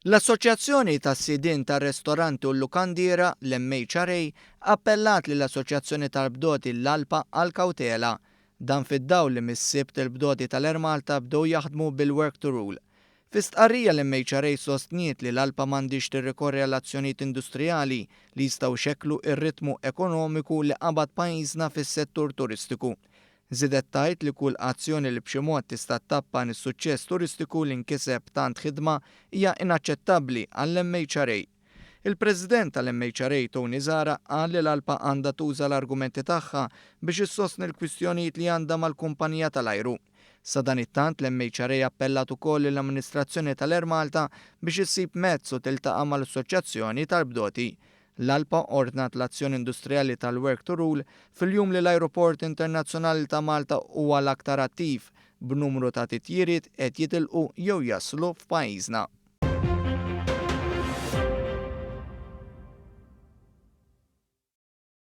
L-Assoċjazzjoni tas-Sidien tar-Ristoranti u l-Lukandiera, l-MHRA, appellat lill-Assoċjazzjoni tal-Bdoti l-ALPA għal kawtela. Dan fid-dawl li mis-Sibt il-bdoti tal-Air Malta bdew jaħdmu bil-work to rule. Fi stqarrija l-MHRA sostniet li l-ALPA m'għandhiex tirrikorri għal azzjonijiet industrijali li jistgħu jxekklu r-ritmu ekonomiku li qabad pajjiżna fis-settur turistiku. Żiedet tgħid li kull azzjoni li b'xi mod tista' ttappan is-suċċess turistiku li nkiseb b'tant ħidma hija inaċċettabbli għall-MHRA. Il-President tal-MHRA Tony Zahra qal li l-ALPA għandha tuża l-argumenti tagħha biex issostni l-kwistjonijiet li għandha mal-kumpanija tal-ajru. Sadanittant l-MHRA appellat ukoll lill-amministrazzjoni tal-Air Malta biex issib mezz u tiltaqa' mal-Assoċjazzjoni tal-Bdoti. L-ALPA ordnat l-azzjoni industrijali tal-Work to Rule fil-jum li l-Ajruport Internazzjonali ta' Malta huwa l-aktar attiv, b'numru ta' titjiriet qed jitilqu jew jaslu f'pajjiżna.